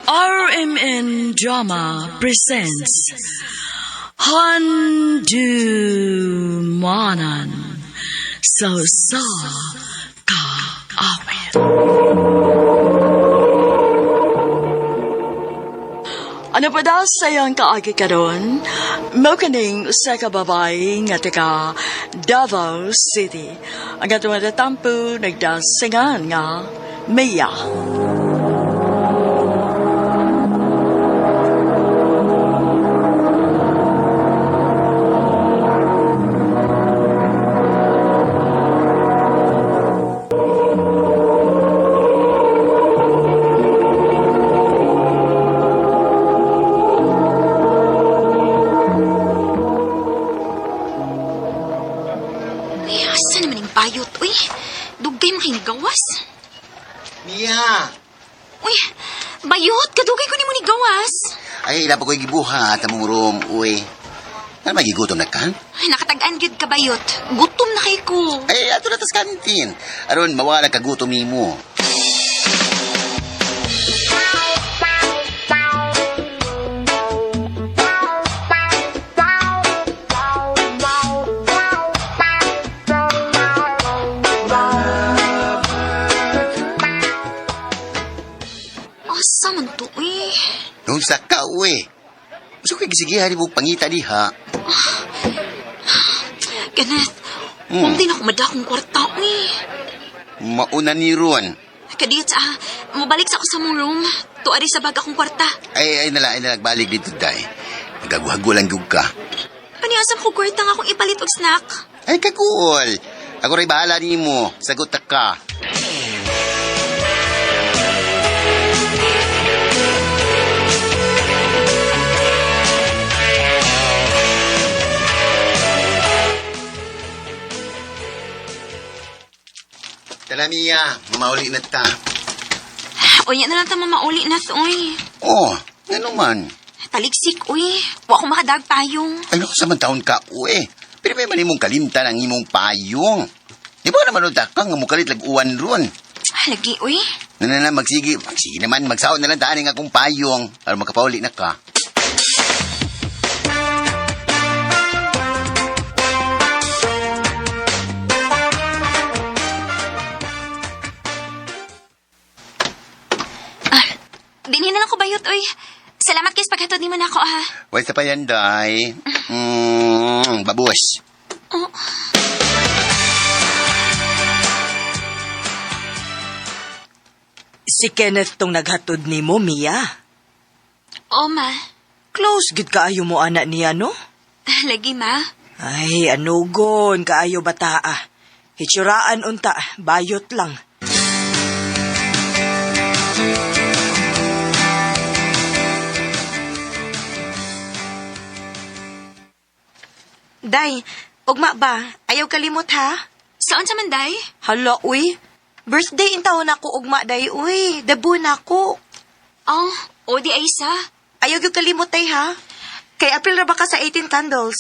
RMN Drama presents Handu Manan So Sa Ka Awit. Ano pa daw sa iyang kaagi karon? Mao kaning usa ka babae nga taga Davao City. Ang atong natampo nagdasingan nga Mia. Uy, asa naman yung bayot? Uy, dugay mo kay gawas. Mia! Uy, bayot, kadugay ko nimo ni gawas. Ay, ila pa ko'y gibuhat among room, uy. Ano magigutom na ka? Ay, nakatag-an gyud ka bayot. Gutom na kay ko. Ay, ato na tas kantin. Aron, mawala kagutom nimo. Asa man to, uy? Nung sa ka, uy. Gusto ko'y gisigihan mo pangita diha. Kenneth, huwag din ako madakong kwarta, uy. Mauna ni Ron. Kadiyot ah, mabalik sa ako sa mong room. Tuari sa bag akong kwarta. Ay, ay nala, balik dito, day. Nagaguhago lang gyud ka. Paniasam ko kwarta nga akong ipalit og snack. Ay, kakuol. Ako rin bahala nimo. Sagot ta ka. Tara, Mia. Mamauli na ta. Uy, na lang ta mamauli na to, uy. Oh, ano man. Taliksik, uy. Wa ko makadag payong. Ay, naku, sa man taon ka, uwe. Pero may man imong kalimtan ang imong payong. Di ba naman utak ka nga mukalit lag-uwan ron? Ah, lagi, uy. Na na na, magsige. Magsige naman, magsaon na lang taan ang akong payong. Para makapauli na ka. Dinhi na lang ko bayot, uy. Salamat kay sa paghatod nimo nako, ha. Wala sa payanday. Babos. Oh. Si Kenneth tong naghatod nimo, Mia. Oh, ma. Close gid kaayo mo ana niya, no? Lagi, ma. Ay, anugon kaayo bataa. Hitsuraan unta, bayot lang. Day, ugma ba? Ayaw kalimot ha? Saan sa man, day? Hala, uy. Birthday in taon ako ugma, day, uy. Debo na ako. Oh, o di ay isa. Ayaw gyud kalimot, day, ha? Kay April ra ba ka sa 18 candles?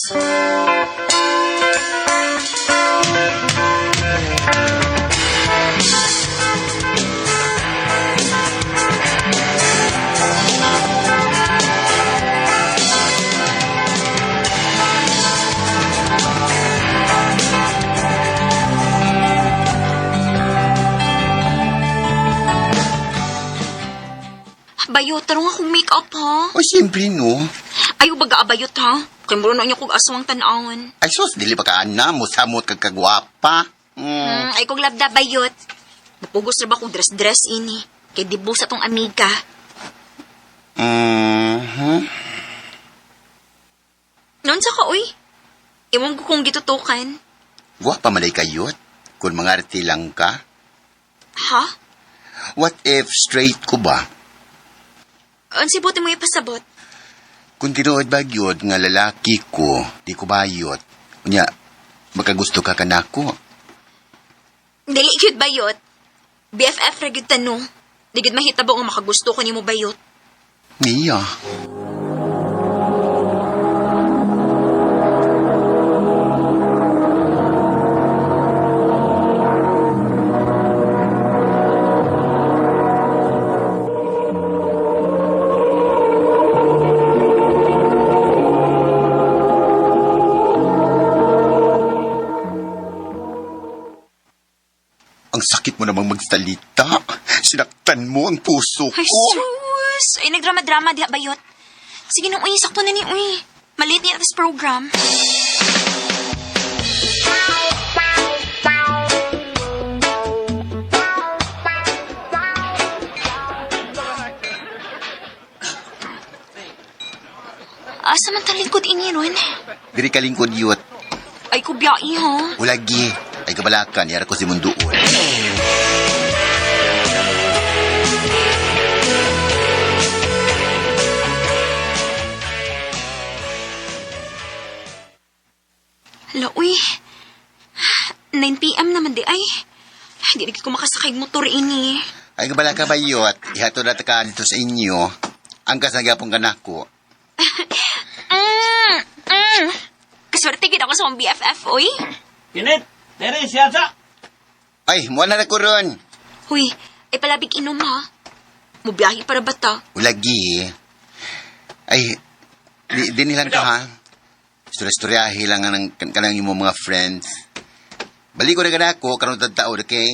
Bayot, tarong akong make-up, ha? O, siyempre, no. Ayaw baga abayot, ha? Kay muro na niya kog aswang tanawon. Ay, sus, dili pa ka ana. Musamot kag kagwapa. Ay kog labda, bayot. Mapugos na ba kong dress-dress ini? Kay dibo sa tong amiga. Mhm. Noon sa ka, uy. Iwan ko kung gitutukan. Gwapa malay kayot. Kung mangarti lang ka. Ha? What if straight ko ba? Unsi buti mo ipasabot? Kung tinuod ba gyud nga lalaki ko, di ko bayot. Unya, makagusto ka kanako. Dili gyud bayot. BFF ra gyud tano. Di gyud mahitabo nga makagusto ko nimo bayot. Mia. Ang sakit mo namang magsalita. Sinaktan mo ang puso ko. Ay, sus! Ay, nagdrama-drama diha bayot. Sige nung, uy, sakto na ni, uy. Malate niya this program. Asa man talingkod ini ron? Diri ka lingkod yut. Ay, kubyai ha. Ulagi. Ay kabalakan, yara ko si munduon. Hala, uy. 9 p.m. naman di ay. Hindi na ko makasakay og motor ini. Ay kabalaka ba yut? Ihatod na ka dito sa inyo. Ang kasagyapong kanako. Mm, mm. Kaswerte gid ako sa akong BFF, uy. Kinit, dere siya sa. Ay, mo na na ko ron. Huy, ay palabig inom ha. Mubiyahe para ba ta? Ulagi. Ay, di, dinilan ka ha. Istorya-istoryahe lang ang kanang imong mga friends. Balik ko na kanako, karon taon, okay?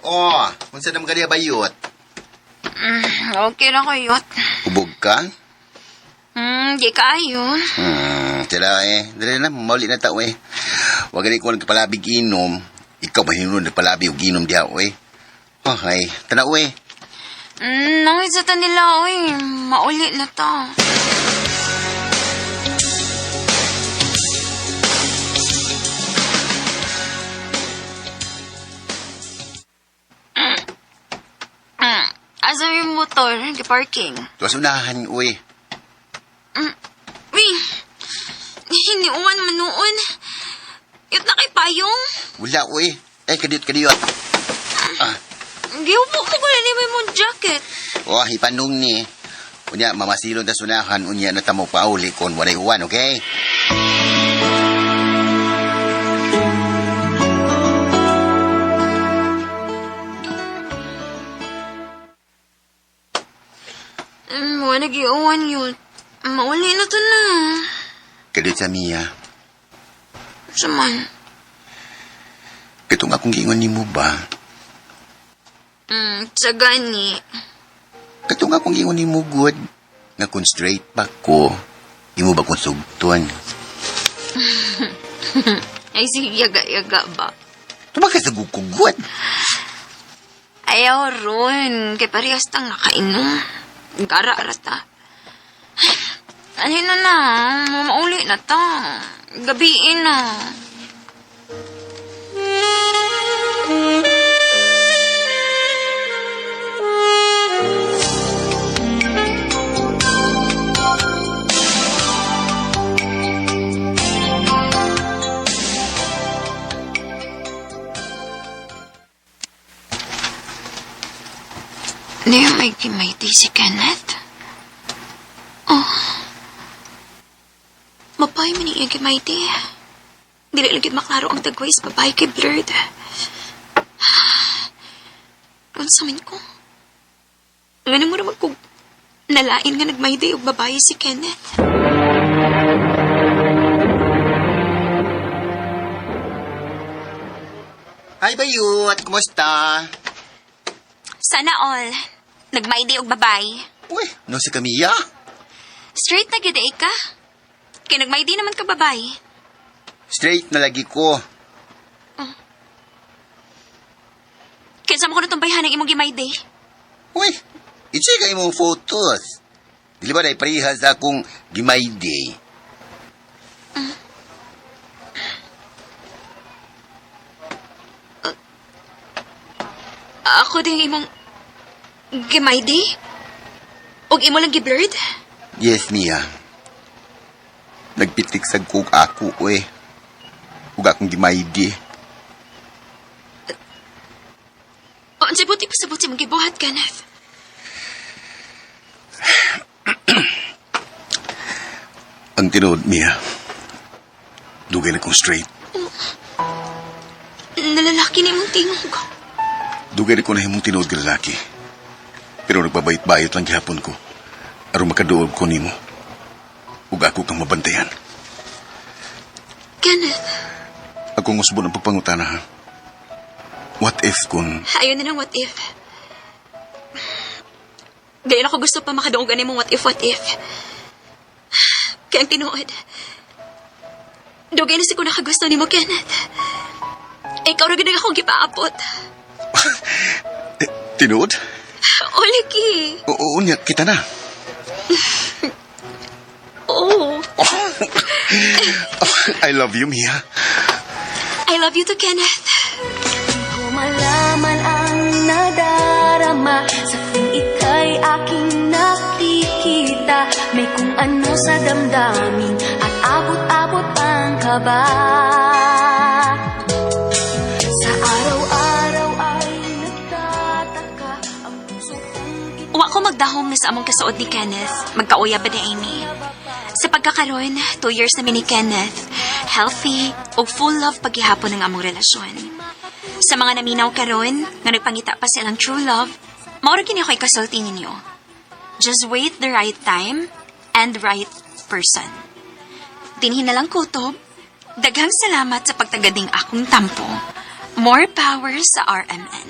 Oh, unsa naman kaniya bayot? Okay lang kayo. Ubog ka? Di kayo. Sila eh. Dali na, mauli na tao eh. Huwag ganit ko nagpalabig inom. Ikaw ba hinunod nagpalabi og inom diha eh. Okay, tanaw eh. Nangit sa ta nila, uy. Mauli na ta. Asa yung motor? Di parking. Tuwas unahan, uy. Uy! Hiniuan man noon. Yut na kay payong. Wala, uy. Eh, kadiyot, kadiyot. Ah, Giupo mo ko na mo jacket. oh, ipanong ni. Unya, mamasilon tas unahan, unya na tamo pauli kon walay uwan, okay? Wala giuwan yun. Mauli na to na. Kadiyot sa Mia. Saman. Katong akong giingon nimo ba? Sa gani. Katong akong giingon nimo good. Nga kung straight pa ko, imo ba kung sugton? Ay, sige, yaga-yaga ba? Tumaka sa gukugod. Ayaw ron. Kay parehas tang nakainom. Gara-ara ta. Ano na na? Mauli na ta. Gabiin na. Ano yung may kimayti si Kenneth? Oh. Mapay man iya kimayti. Dili lagi maklaro ang tagway sa babae kay blurred. Unsa man ko? Ngano mo naman kung nalain nga nagmayday og babae si Kenneth? Hi, Bayut! Kumusta? Sana all. Nagmayday og babae. Uy, no si Camilla? Straight na gyud ay ka. Kay nagmayday naman ka babae. Straight na lagi ko. Kinsa mo ko na bayhan ang imong gimayday? Uy, i-check ang imong photos. Dili ba na iparihas akong gimayday? Ako din imong gimayday? Og imo lang giblurred? Yes, Mia. Nagpitik sa kog ako, uy. Ug akong gimayday. O, unsay buti pasabot sa imong gibuhat, Kenneth? Ang tinuod, Mia. Dugay na kong straight. Nalalaki ni imong tingog. Dugay na ko na himong tinuod ka lalaki. Pero nagbabayot-bayot lang gihapon ko. Aron makaduol ko nimo. Ug ako kang mabantayan. Kenneth, Akong usbon ang pagpangutana, ha? What if kung ayaw na ng what if. Gayon ako gusto pa makadungog ani mong what if, what if. Kaya ang tinuod, dugay na si ko nakagusto nimo, Kenneth. Ikaw ra gid ang akong gipaabot. Eh, tinuod? O, lagi. Oo, niya, kita na. Oo. I love you, Mia. I love you too, Kenneth. Ko malaman ang nadarama sa tuwing ika'y aking nakikita. May kung ano sa damdamin at abot-abot ang kaba. Sa araw-araw ay nagtataka ang puso kong Wa ko magdahom na sa among kasuod ni Kenneth. Magkauya ba ni Amy? Sa pagkakaroon, 2 years na mi ni Kenneth. Healthy o full love paghihapon ng among relasyon. Sa mga naminaw karon nga nagpangita pa silang true love, mao ra kini ako ikasulti ninyo. Just wait the right time and right person. Dinhi na lang kutob. Daghang salamat sa pagtagading akong tampo. More power sa RMN.